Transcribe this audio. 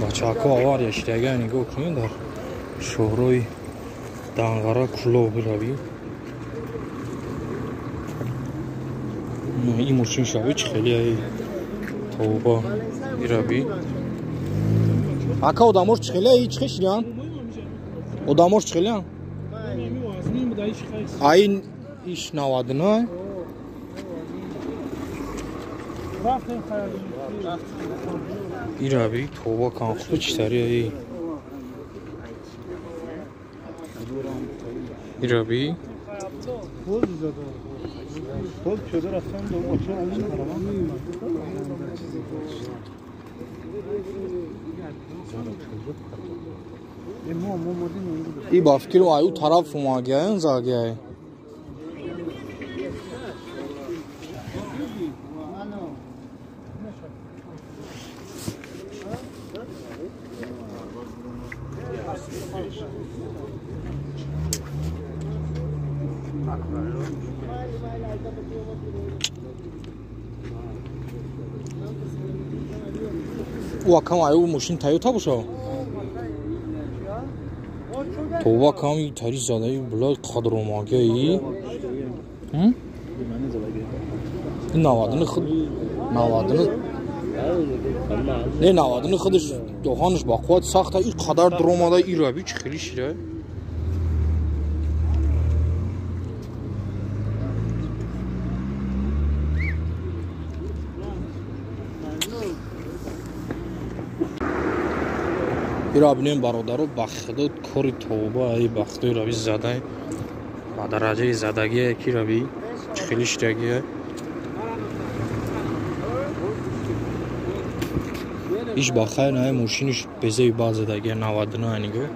Бачаҳако авария шидага нигоҳ кунед дар шоҳрои Данғара Кулоб биравӣ. Ин мошин шави чӣ хеле ай тавба биравӣ. Ака одамош чӣ хеле ай чӣ хешидиан? Одамош чӣ хелеан? Ай иш 99. Ирави тоба кан хуб читари ай. Ирави и ба фикру аю тараф омагиян загияй. У акам аю мошин Тойота боша? Това кам и тари задаи булай қадромагияи. Ин навадини худ навадини не навадини худаш доханаш ба қувват сахта и қадар дуромада и раби чӣ хели шида? Ира бинем бародаро ба худо кори тавба ай ба худои раби задай ба дараҷаи задагие ки раби чӣ хели шидагие. Иш ба хайр най мошиниш безеи бад задагие 99 нигоҳ.